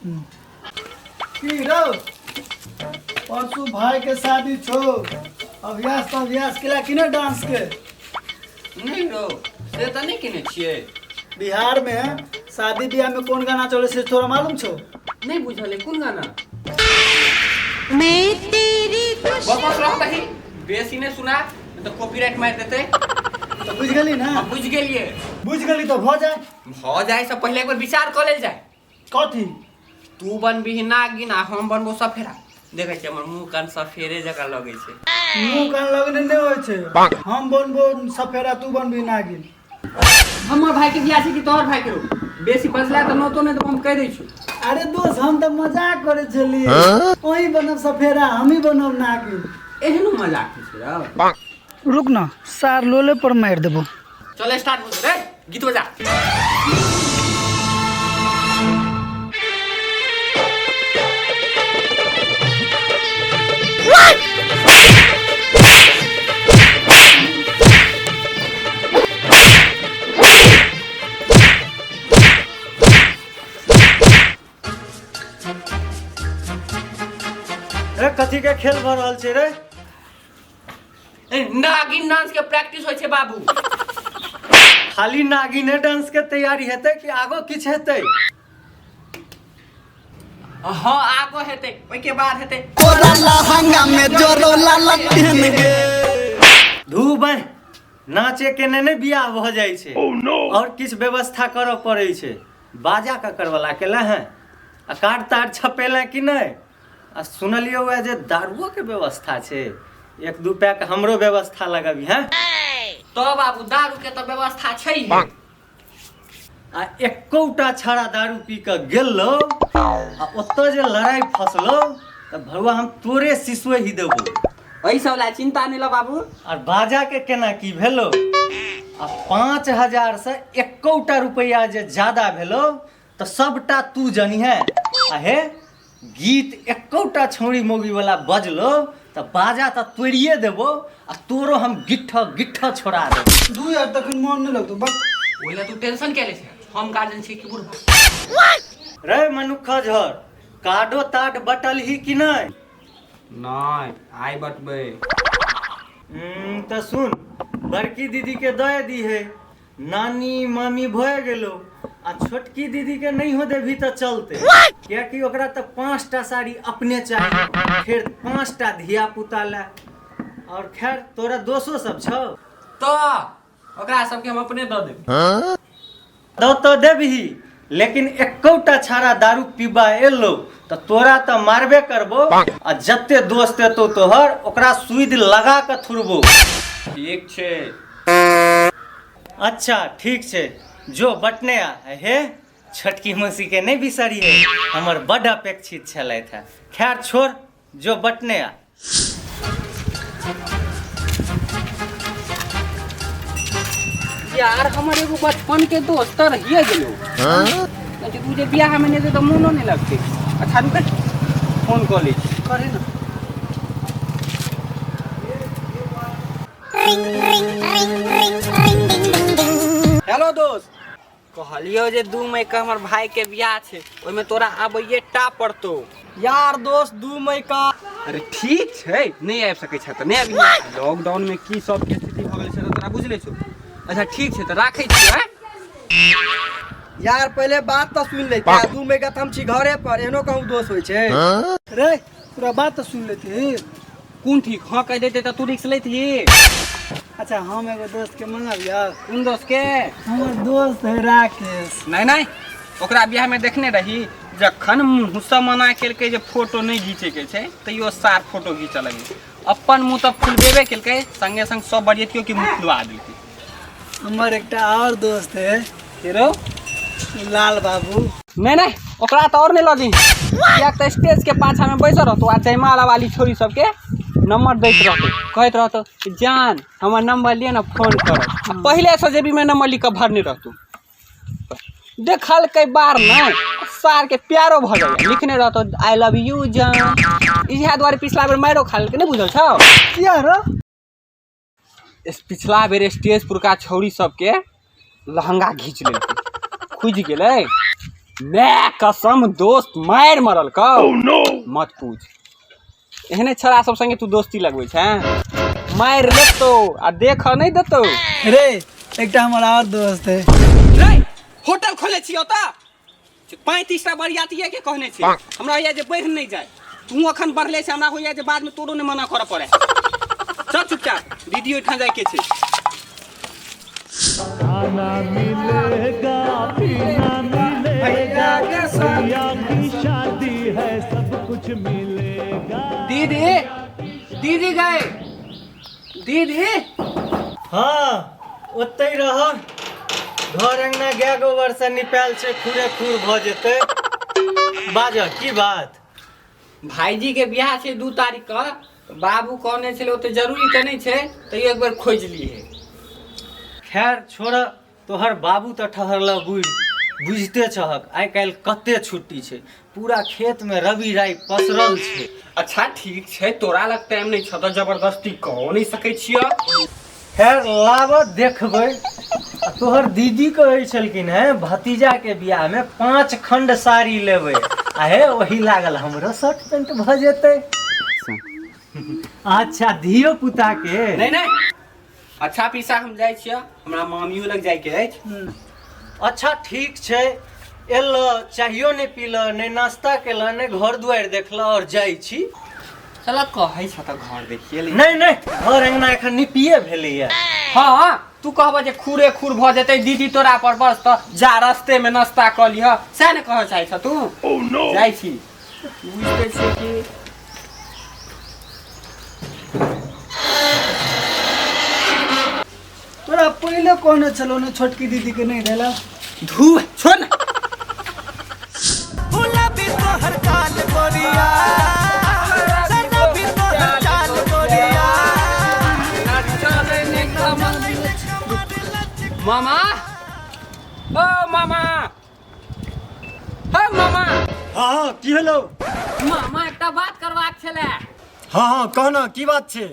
की रौ, परसू भाई के शादी छो, अभ्यास तऽ अभ्यास केला कि नहि डांस के? नहि रौ, से तऽ नहि केने छियै। बिहार में शादी ब्याह में कोन गाना चले से तोरा मालूम छौ? नहि बुझल अइ कोन गाना। मैं तेरी खुश बस रह दही, बेसी नहि सुना, नहि तऽ कॉपीराइट मारि देतै। तऽ बुझि गेली ने? हम बुझि गेलियै। बुझि गेली तऽ भऽ जाय। भऽ जाय से पहिले एक बेर विचार कऽ लेल जाय। कथी? तू बनबिही नागिन आ हम बनबो सफेरा। देखै छियै, हमर मुँह कान सफेरे जकाँ लगै छै। मुँह कान लगने नहि होइ छै। हम बनबो सफेरा, तू बनबी नागिन। हमर भाई के बियाह छै कि तोहर भाई के रौ? बेसी बजला तऽ नौतो नहि देबो, हम कहि दै छियौ। अरे दोस्त, हम तऽ मजाक करै छली। वही बनब सफेरा, हमही बनब नागिन। एहनो मजाक होइ छै रौ? रुक ना, सार लोले पर मारि देबो। चल, स्टार्ट हो रे, गीत बजा। रे, कथी के खेल भऽ रहल छै रे? ए, नागिन डांस के प्रैक्टिस होइ छै बाबू। खाली नागिने डांस के तैयारी हेतै कि आगो किछु हेतै? हाँ, आगो हेतै, ओहिके बाद हेतै। धू बह, नाचे के ने बियाह भऽ जाइ छै, और किछु व्यवस्था करऽ पड़ै छै। बाजा ककर वाला केला है आ कार्ड तार्ड छपेला कि नहि? आ सुनलियौ हे जे दारुओ के व्यवस्था छै, एक दू पैक हमरो व्यवस्था लगबी हैं। तो बाबू, दारू के तऽ व्यवस्था छै ही। आ एकोटा छाड़ा दारू पी कऽ गेलो आ ओतऽ जे लड़ाई फसलो तऽ भरुआ हम तोरे सिसुए ही देबो। एहि सब ला चिंता नहि ल बाबू। और बाजा के केना की भेलो? आ 5000 से एकोटा रुपया जे ज्यादा भेलो तऽ सबटा तू जनिहे। आ हे, गीत एकोटा छौड़ी मौगी वाला बजलो तऽ बाजा तऽ तोड़िए देबो आ तोरो हम गिट्ठ गिट्ठ छोड़ा देबो। दू यार, तखन मन नहि लगतो बस। ओहि ला तू टेंशन किया लै छै? हम गार्जियन छी कि बुढ़बा? रे मनुक्ख झर, कार्डो तार्ड बटल ही कि नहि? नहि, आइ बटबै। तऽ सुन, बड़की दीदी के दए दी है, नानी मामी भए गेलो, आ छोटकी दीदी के नहीं हो देबही तऽ चलते, कियाकि ओकरा तऽ 5टा साड़ी अपने चाही, फेर 5टा धिया पुता ला। और खैर, तोरा दोसो सब छौ। तऽ ओकरा सबके हम अपने दऽ देबै। दऽ तऽ देबही, लेकिन एकोटा छाड़ा दारू पीबा एलो तऽ तोरा तऽ मारबे करबो आ जते दोस्त एतो तोहर, ओकरा सुइद लगा कऽ थुरबो। ठीक छै। अच्छा, ठीक छै, जो बटने आ। हे, छोटकी मौसी के नहीं बिसरिहे, हमर बड अपेक्षित छलथि है। खैर छोड़, जो बटने आ। यार, हमर एगो बचपन के दोस्त तऽ रहिए गेलो। अच्छा, तू जे बियाह में नहीं तऽ मोनो नहीं लगते। अच्छा रुक, फोन कऽ लै छी। करे ना। हेलो दोस्त, कहलियो जे 2 मई के हमर भाई के बियाह छै, ओहिमे तोरा आबैये टा पड़तो। यार दोस्त, 2 मई का? अरे ठीक छै, नहि आबि सकै छै तऽ नहि आबि। लॉकडाउन में की सब के स्थिति भऽ गेल छै तऽ तोरा बुझले छौ। अच्छा ठीक छै, तऽ राखै छियै, आँय? यार, पहिले बात तऽ सुनि ले। 2 मई का तऽ हम छी घरे पर, एहनो कहूँ दोस्त होइ छै? रे, पूरा बात तऽ सुनि लेती। कोन ठीक, हाँ कहि देते तऽ तू रिक्स लेती? अच्छा, हम एगो दोस्त के मंगाबियौ। कोन दोस्त के? हमर दोस्त है राकेश। नहि नहि, ओकरा बियाह में देखने रही, जखन मुँहसँ मना केलकै जे फोटो नहि घीचैके छै, तैयो सार फोटो घीचऽ लगलै। अपन मुँह तऽ फुलबेबे केलकै, संगे संग सब बरियतियो के मुँह फुलवा देलकै। हमर एकटा और दोस्त है। के रौ? लाल बाबू। नहि नहि, ओकरा तऽ आओर नहि लऽ जइही, किएक तऽ स्टेज के पाछा में बैसल रहतौ आ जयमाला वाली छोरी सबके नंबर दैत रहतौ, कहैत रहतौ, जान, हमर नंबर लिअ ने, फोन करब। आ पहिले से जेबी में नंबर लिख कऽ भरने रहतौ। देखलकै बार नहि, सार के प्यारो भऽ जाइए, लिखने रहतौ I love you जान। इएह दुआरे पिछला बेर मारियो खा लेलकै, नहि बुझल छौ? किया रो? पिछला बेर स्टेज पुरका छौरी सबके लहंगा घीच लेलकै, खुजि गेलै। मैं कसम दोस्त मारि मरल कौ। मत पूछ, एहने छड़ा सब संगे तू दोस्ती लगबै छै, मारि लेतो आ देख नहि देतो। रे एकटा हमर और दोस्त है। रे होटल खोले छी ओतऽ 35 टा बरियाती के कहने छी, हमरा होइया जे बढ़ि नहि जाय, तू अखन बढ़ले छै, हमरा होइया जे बाद में तोरो नहि मना करऽ पड़े। चल चुपचाप दीदी ओहिठाम जाय के छै। खाना मिलेगा पीना मिलेगा, प्रिया की शादी है सब कुछ मिलेगा। दीदी दीदी गए दीदी। हाँ ओतै रह, घर अंगना गाय गोबर से निपायल छै, खुरे खुर भऽ जेतै। बाज की बात? भाईजी के बियाह छै 2 तारीख के, बाबू कहने छलै ओते जरूरी तऽ नहि छै, तैयो एक बेर खोजि लिहे। खैर छोड़, तोहर बाबू तऽ ठहरल बुढ़, बुझिते छहक आइ काल्हि कते छुट्टी छै, पूरा खेत में रवि राई पसरल छै। अच्छा ठीक छै, तोरा लग टाइम नहि छौ तऽ जबरदस्ती कहो नहि सकै छियऽ। खैर लाब देखबै। आ तोहर दीदी कहै छलखिन हेँ भतीजा के बियाह में 5 खंड साड़ी लेबै, आ हे ओही लागल हमरो शर्ट पेंट भऽ जेतै। अच्छा धियो पुता के? नहीं नहीं। अच्छा पीसा हम जाइ छियै, हमरा मामियो लग जाइके अछि। अच्छा ठीक छै, एल चाहियो नहि पील, नहि नाश्ता केल, नहि घर दुआरि देखल और जाइ छी। चल कहै छ तऽ घर देखिए ले। नहीं नहीं, घर अंगना एखन निपिये भेलैया। हाँ तू कहब जे खुरे खुर भऽ जेतै दीदी तोरा पर बस, तऽ जा रस्ते में नाश्ता कऽ लिह, सएह ने कहऽ चाहै छ तू? जाइ छी, बुझिते छियै कि तोरा पहिले कहने छलौ ने छोटकी दीदी के नहीं देला। धू छोड़ ना। गुलाबी तोहर गाल गोरिया, शराबी तोहर चाल गोरिया। मामा ओ मामा, हे मामा। हाँ हाँ की हेलो मामा, एकटा बात करबाक छलै। हाँ हाँ कह ना, की बात छै?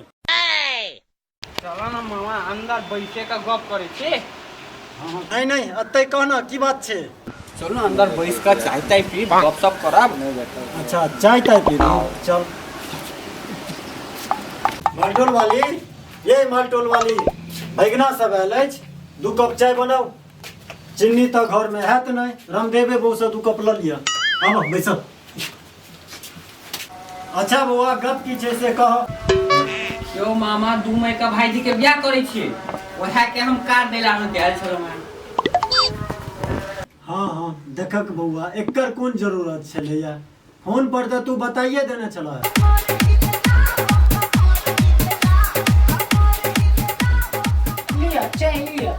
चल ना मामा, अंदर बैसे के गप करै छी। नहीं नहीं, अतै कह ना, की बात छै? चल ना अंदर बैस के चाय ताय पी गप सप करब। अच्छा चाय ताय पी, चल। मालटोल वाली, ये मालटोल वाली, भैगना सब आयल अछि, 2 कप चाय बनाउ। चिन्नी तऽ घर में हैत नहीं, रामदेवे बहू से 2 कप लऽ लिअ। आबऽ बैसब। अच्छा बौआ, गप की छै से कह। यो मामा, 2 मई के भाईजी के बियाह करै छियै, ओएह के हम कार्ड दै ला अहाँ गेल छलहुँ हेँ। हाँ हाँ देखक बौआ, एकर कोन जरूरत छलैया, फोन पर तऽ तू बताइए देने छलह। लिअ चाय लिअ।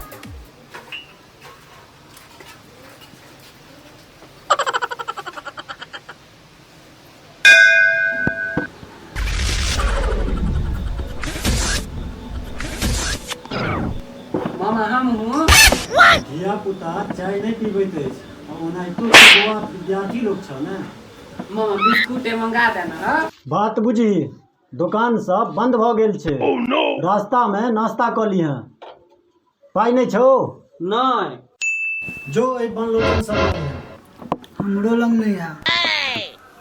मामा हम हूँ। धिया पुता चाय नहि पीबैत अछि, आ ओनाहितो तऽ बौआ विद्यार्थी लोक छ ने। मामा बिस्कुट मंगा देना। हाँ बात बुझी, दोकान सब बंद भऽ गेल छै। रास्ता में नाश्ता कऽ लिहँ। पाइ नहि छौ? नहि। जो एहि बनलोचन सब लऽ लिहँ। हमरो लग नहीं है।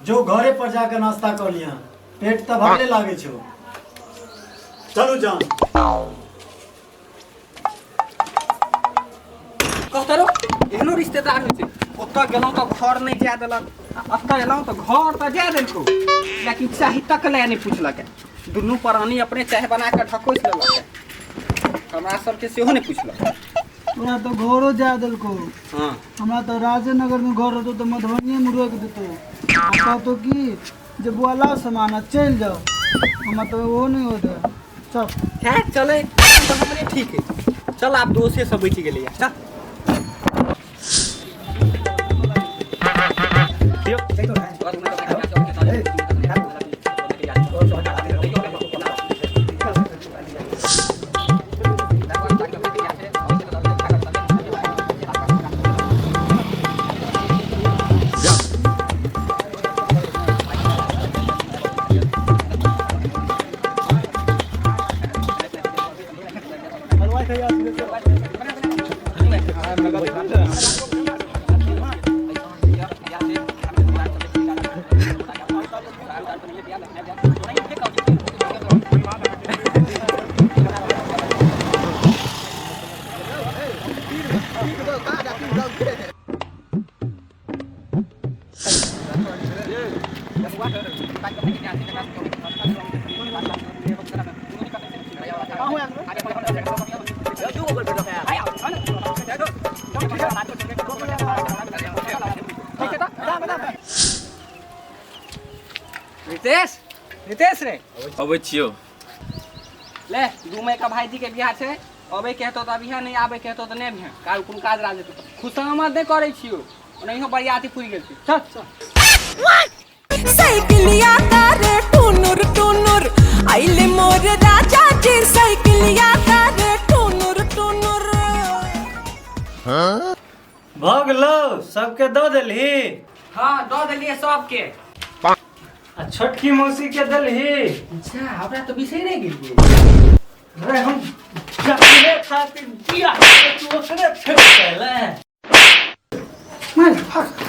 जो घरे पर जाके नाश्ता कऽ लिहँ, पेट तऽ भरले लागै छौ। चलू जान। कहते रहो एहनो रिश्तेदार होइ छै, ओतऽ गेलहुँ तऽ घर नहि जाय देलक, आ एतऽ एलहुँ तऽ घर तऽ जाय देलकौ, लेकिन चाही तक लए नहि पुछलक। दुनू प्राणी अपने चाय बना कऽ ढकोसि लेलक, हमरा सबके सेहो नहि पुछलक। तोरा तऽ घरो जाय देलकौ। हाँ। हमरा तऽ राजेनगर में घर रहतौ तऽ मधुबनिये में रोकि देतौ, आ कहतौ कि जे बौआ लाओ सामान आ चलि जाओ, हमरा तऽ ओहो नहि होतै। चल खैर चलै तऽ हमरे ठीक है, चल आब दोसे सब बचि गेलैया। चल रितेश, रितेश रे। अबै छियौ। ले, 2 मई के भाईजी के बियाह छै। अबै के हेतौ तऽ अबिहे, नहि आबै के हेतौ तऽ नहि अबिहे। काल कोनो काज राज हेतौ। खुशामद नहि करै छियौ, ओनाहियो बरियाती पुरि गेल छै। चल चल। साइकिलिया तारे टुनुर टुनुर, आइले मोर राजा जी, साइकिलिया तारे टुनुर टुनुर। भऽ गेलौ? सबके दऽ देलही? हँ, दऽ देलियै सबके। आ छोटकी मौसी के देलही? अच्छा, हमरा तऽ बिसरि गेलियै। रे, हम जकरे खातिर बियाह के तू ओकरे फेक देले। मार फक।